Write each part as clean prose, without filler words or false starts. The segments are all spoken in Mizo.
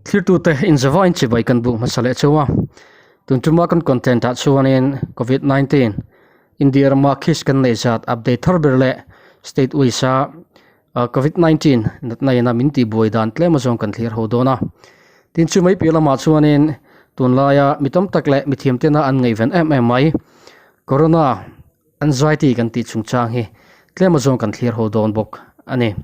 Thirtute inzavain chibai kan buk hmasa leh cheu a, tun tuma kan content ah chuanin Covid 19 India rama case kan neih zat update thar ber leh state wise a Covid 19 natna ina min tihbuai dan tlem azawng kan thlir ho dawn a. Tin chu mai piah lamah chuanin tunlaia mi tam tak leh mithiam tena an ngaihven em em mai Corona anxiety kan tih chungchang hi tlem azawng kan thlir ho dawn bawk a ni.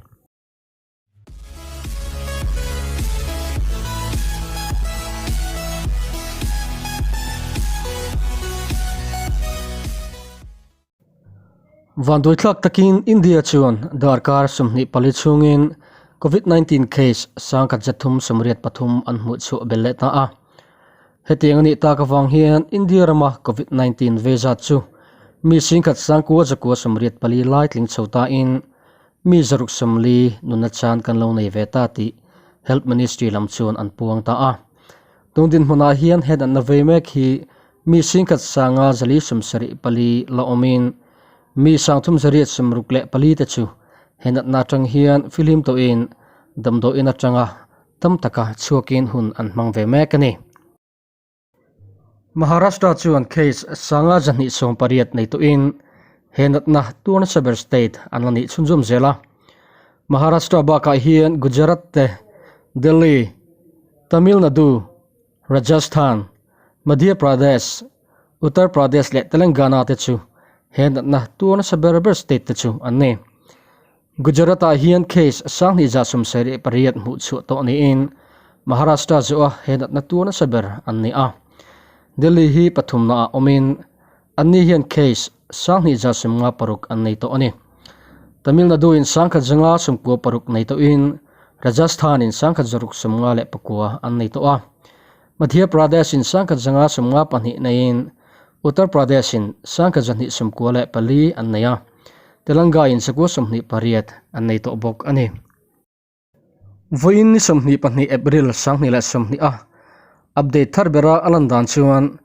Vanduaithlak takin India chuan darkar 24 chhungin Covid 19 case 1383 an hmuh chhuah belh leh ta a. Hetiang a nih tak avang hian India rama Covid 19 vei zat chu mi 19,984 lai tling chho tain Mi 140 nunna chan kan lo nei ve ta tih Health Ministry lam chuan an puang ta a. Tun dinhmunah hian he natna vei mek hi mi 15,474 la awmin mi 364 te chu he natna atang hian fihlim tawhin damdawiin atanga tam taka chhuakin hun an hmang ve mek a ni. Maharashtra chuan case 528 nei tawhin he natna tuar nasa ber state an la nih chhunzawm zel a. Maharashtra bakah hian Gujarat te, Delhi, Tamil Nadu, Rajasthan, Madhya Pradesh, Uttar Pradesh leh Telangana te chu he natna tuar nasa ber ber state te chu an ni. Gujarat-ah hian case 2178 hmuh chhuah tawh niin Maharashtra zuah he natna tur nasa ber an ni a. Delhi hi pathumnaah awmin anni hian case 2156 an nei tawh a ni. Tamil Nadu-in 1996 nei tawhin Rajasthan-in 1659 an nei tawh a. Madhya Pradesh-in 1952 neiin Uttar Pradesh-in 1994 an nei a. Telanga-in sakua 28 an nei tawh bawk a ni. Vawiin ni 22 April 2020 a update thar bera a lan dan chuan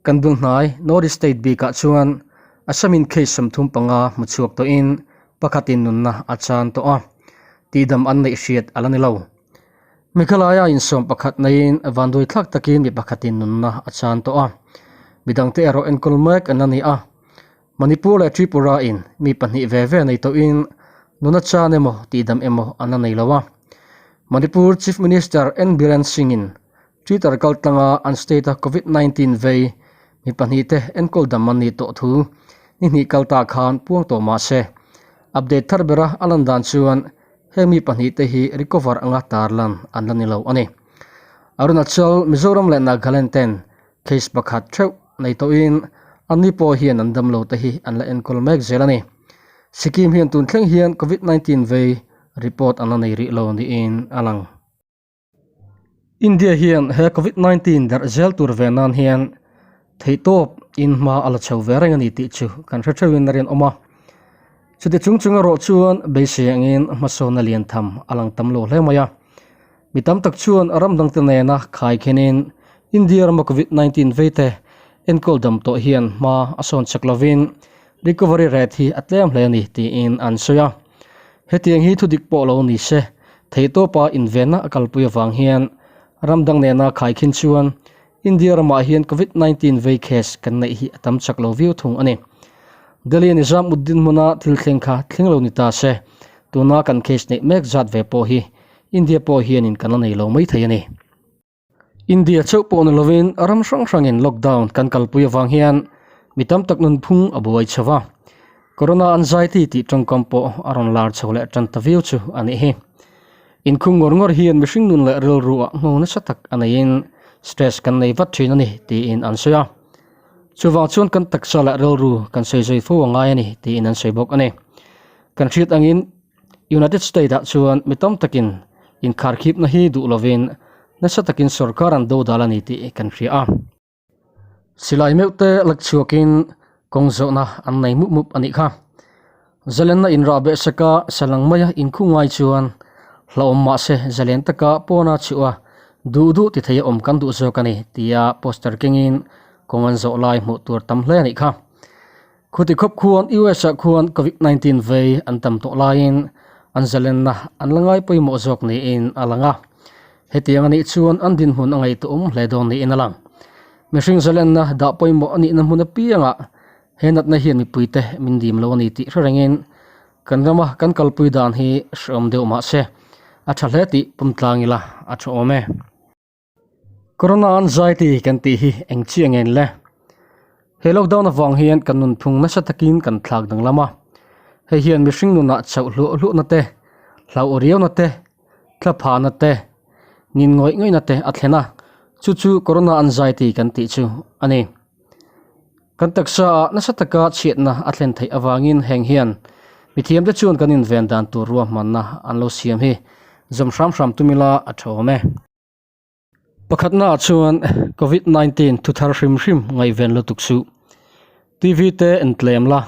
kan bul hnai North East State bikah chuan Assam-in case 35 hmu chhuak tawhin pakhatin nunna a chan tawh a, tihdam an neih hriat a la ni lo. Meghalaya in 11 neiin vanduai thlak takin mi pakhatin nunna a chan tawh a, midangte erawh enkawl mek an la ni a. Manipur leh Tripura in mi pahnih ve ve nei tawhin nuna chan emaw tihdam emaw an la nei lo a. Manipur Chief Minister N Biren Singh in Twitter kaltlanga an state a Covid 19 vei mi pahnih te enkawl dam an nih tawh thu ni hnih kalta khan puang tawh mah se, update thar bera a lan dan chuan heng mi pahnih te hi recover anga tarlan an la ni lo a ni. Arunachal, Mizoram leh Nagaland ten Case pakhat theuh nei tawhin anni pawh hian an damlo te hi an la enkawl mek zel a ni. Sikkim hian tun thleng hian Covid 19 vei report an la nei rih lo niin a lang. India hian he Covid 19 darh zel tur ve nan hian theihtawp in hma a la chho ve reng a ni tih chu kan hre theuhin a rinawm a. Chuti chung chung erawh chuan beisei angin hmasawnna lian tham a lang tam lo hle mai a. Mi tam tak chuan ram dangte nena khai khenin India rama Covid 19 veite enkawl dam tawh hian hma a sawn chak lovin recovery rate hi a tlem hle a ni tiin an sawi a. Hetiang hi thudik pawh lo ni se, theihtawpa invenna a kalpui avang hian ram dang nena khai khin chuan India ramah hian Covid 19 vei case kan neih hi a tam chak lo viau thung a ni. Delhi Nizam Uddin hmuna thil thleng kha thleng lo ni ta se, tuna kan case neih mek zat ve pawh hi India pawh hianin kan la nei lo mai thei a ni. India chauh pawh ni lovin ram hrang hrangin lockdown kan kalpui avang hian mi tam tak nunphung a buai chho va. Corona anxiety tih tawngkam pawh a rawn lar chho leh tan ta viau chu a nih hi. Inkhung ngawr ngawr hian mihring nun leh rilru ah nghawng nasa tak a neiin stress kan nei vat thin a ni tiin an sawi a. Chuvang chuan kan taksa leh rilru kan sawi zui fo a ngai a ni tiin an sawi bawk a ni. Kan hriat angin United State ah chuan mi tam takin inkharkhipna hi duh lovin nasa takin sorkar an dodal a ni tih kan hria a. Silai meuh te lak chhuakin kawng zawhna an nei mup mup a nih kha. Zalenna inrah beh saka salang maia inkhuh ngai chuan hlauhawm mahse zalen taka pawna chhuah a duh duh ti thei a awm kan duh zawk a ni tia poster kengin kawng an zawh lai hmuh tur tam hle a nih kha. Khuti khawp khuan US ah khuan Covid 19 vei an tam tawh laiin an zalenna an la ngai pawimawh zawk niin a lang a. Hetiang a nih chuan an dinhmun a ngaihtuahawm hle dawn niin a lang. Mihring zalenna dah pawimawh a nihna hmun apiangah he natna hian mipuite min dim lo a ni tih hre rengin kan rama kan kalpui dan hi hreawm deuh mah se a tha hle tih pawm tlang ila a tha awm e. Corona anxiety kan tih hi eng chiah nge le? He lockdown avang hian kan nunphung nasa takin kan thlak danglam a, hei hian mihring nunah chauh hluah hluahna te, hlauh riauna te, thla phahna te, nin ngawih ngawihna te a thlen a, chu chu corona anxiety kan tih chu a ni. Kan taksa ah nasa taka chhiatna a thlen theih avangin heng hian mithiamte chuan kan inven dan tur ruahmanna an lo siam hi zawm hram hram tum ila a tha awm e. Pakhatna ah chuan covid 19 thu thar hrim hrim ngaihven lutuk suh. TV te en tlem la,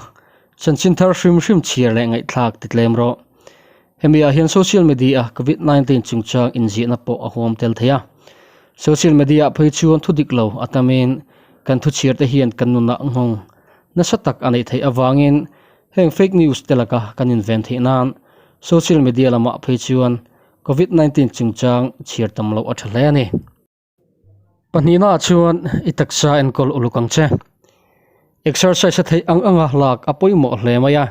chanchin thar hrim hrim chhiar leh ngaihthlak ti tlem rawh. Hemi ah hian social media a covid 19 chungchang inziahna pawh a huam tel thei a. Social media ah phei chuan thu dik lo a tamin kan thu chhiar te hian kan nunah nghawng nasa tak a neih theih avangin heng fake news te laka kan inven theih nan social media lamah phei chuan covid 19 chungchang chhiar tam loh a tha hle a ni. Pahnihna ah chuan i taksa enkawl uluk ang che. Exercise a theih ang anga lak a pawimawh hle mai a.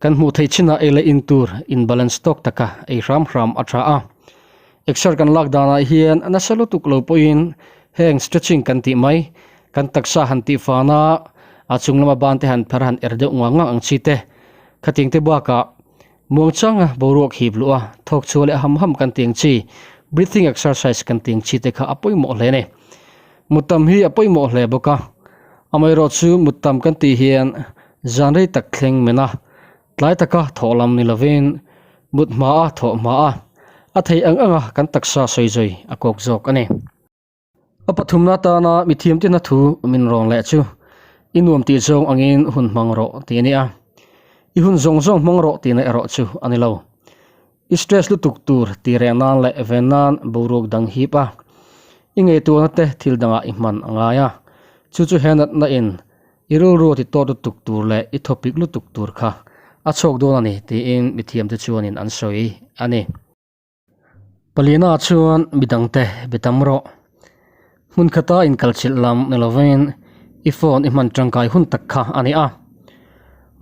Kan hmuh theih chinah ei leh in tur in balance tawk taka ei hram hram a tha a. Exer kan lak danah hian a nasa lutuk lo pawhin heng stretching kan tih mai, kan taksa han tih fan a, a chung lama ban te han pher han er deuh ngang ngang ang chi te, khatiang te bakah Muangchanga boruak hip luh a, thawk chhuah leh ham ham kan tiang chi, breathing exercise kan tiang chi te kha a pawimawh hle a ni. Muttam hi a pawimawh hle bawk a, amaherawh chu muttam kan tih hian zan rei tak thleng men a, tlai taka thawh lam ni lovin mut hma a thawh hma a, a thei ang anga kan taksa sawi zui a kawk zawk a ni. A pathumna atana mithiamte thu min rawn leh chu i nuam tih zawng angin hun hmang rawh tih a ni a. I hun zawng zawng hmang rawh tihna erawh chu a ni lo. I stress lutuk tur tih reh nan leh ven nan boruak dang hip a. I ngaihtuahna te thil dangah i hman a ngai a. Chu chu he natna in i rilru a ti tawt lutuk tur leh i thawpik lutuk tur kha a chhuak dawn a ni tiin mithiamte chuanin an sawi a ni. Paliana chuan midangte be tam rawh. Hmun khata inkalchilh lam ni lovin i phone i hman tangkai hun tak kha a ni a.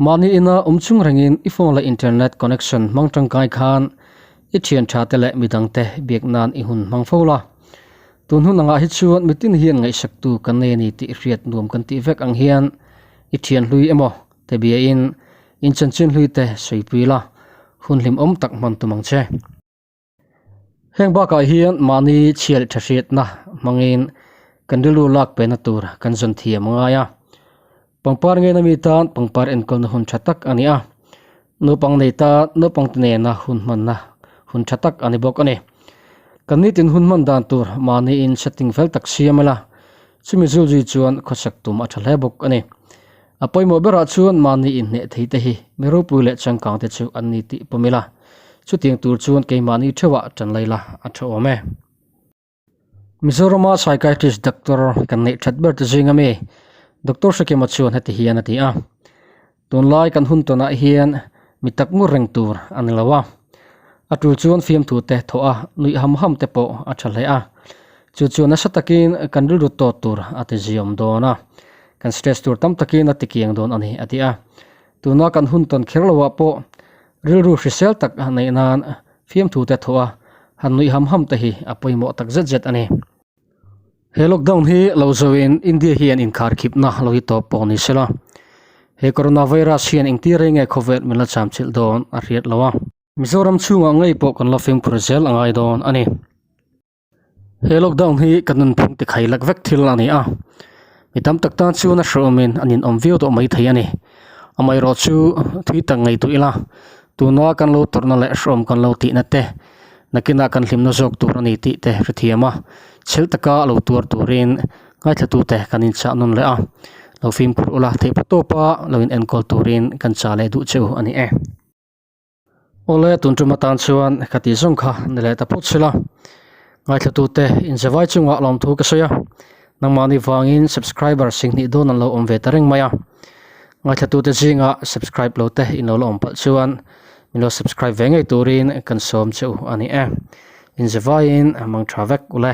Mahni ina awm chung rengin i phone leh internet connection hmang tangkai khan i thian tha te leh midangte biak nan i hun hmang fo la. Tun hun angah hi chuan mitin hian ngaihsaktu kan nei a ni tih hriat nuam kan tih vek ang hian i thian hlui emaw te biain in chanchin hlui te sawi la, hun hlimawm tak hman tum ang che. Heng bakah hian mahni chhial tha hriatna hmangin kan rilru lak pehna tur kan zawn thiam a ngai a. Pangpar ngena mi tan pangpar enkawlna hun tha tak a ni a, naupang nei tan naupang te nena hun hmanna hun tha tak a ni bawk a ni. Kan nitin hun hman dan tur mahni in setting fel tak siam ila, chumi zulzui chuan khawsak tum a tha hle bawk a ni. A pawimawh berah chuan mahni inhneh thei te hi mi ropui leh changkang te chu an ni tih pawm ila, chutiang tur chuan keimahni theuhah tan lai la a tha awm e. Mizorama psychiatrist doctor kan neih that ber te zing ami Doctor Hrekima chuan heti hian a ti a, Tunlai kan hun tawnah hian mi tak ngur reng tur a ni lo a, a tul chuan fiamthu te thawh a nuih ham ham te pawh a tha hle a, chu chuan nasa takin kan rilru tawt tur a ti ziawm dawn a. Kan stress tur tam takin a tikiang dawn a ni, a ti a. Tuna kan hun tawn kher loah pawh rilru hrisel tak neih nan fiamthu te thawh a, han nuih ham ham te hi a pawimawh tak zet zet a ni. He lockdown hi lo zoin India hian inkharkhipna lo hi tawp pawh ni sela, he coronavirus hian engtir rei nge khawvel min la chamchilh dawn a hriat lo a. Mizoram chhungah ngei pawh kan la fimkhur zel a ngai dawn a ni. He lockdown hi kan nunphung ti khai lak vek thil a ni a, mi tam tak tan chuan a hreawmin an inawm viau tawh mai thei a ni. Amaherawh chu thui tak ngaihtuah ila, tuna kan lo tawrhna leh hreawm kan lo tihna te, nakinah kan hlimna zawk tur a ni tih te hrethiam a, chhel taka lo tuar turin ngaithlatute kan inchah nawn leh a, lo fimkhur ula theih pawh tawpa lo in enkawl turin kan chah leh duh che u a ni e. Awle tun tum atan chuan ka tih zawng kha ni leh ta phawt sela. Ngaithlatute inzavai chungah lawmthu ka sawi a, nangmahni vangin subscriber singhnih dawn an lo awm ve ta reng mai a. Ngaithlatute zingah subscribe lo te in lo la awm palh chuan min lo subscribe ve ngei turin kan sawm che u a ni e. Inzevaiin mang tha vek ule.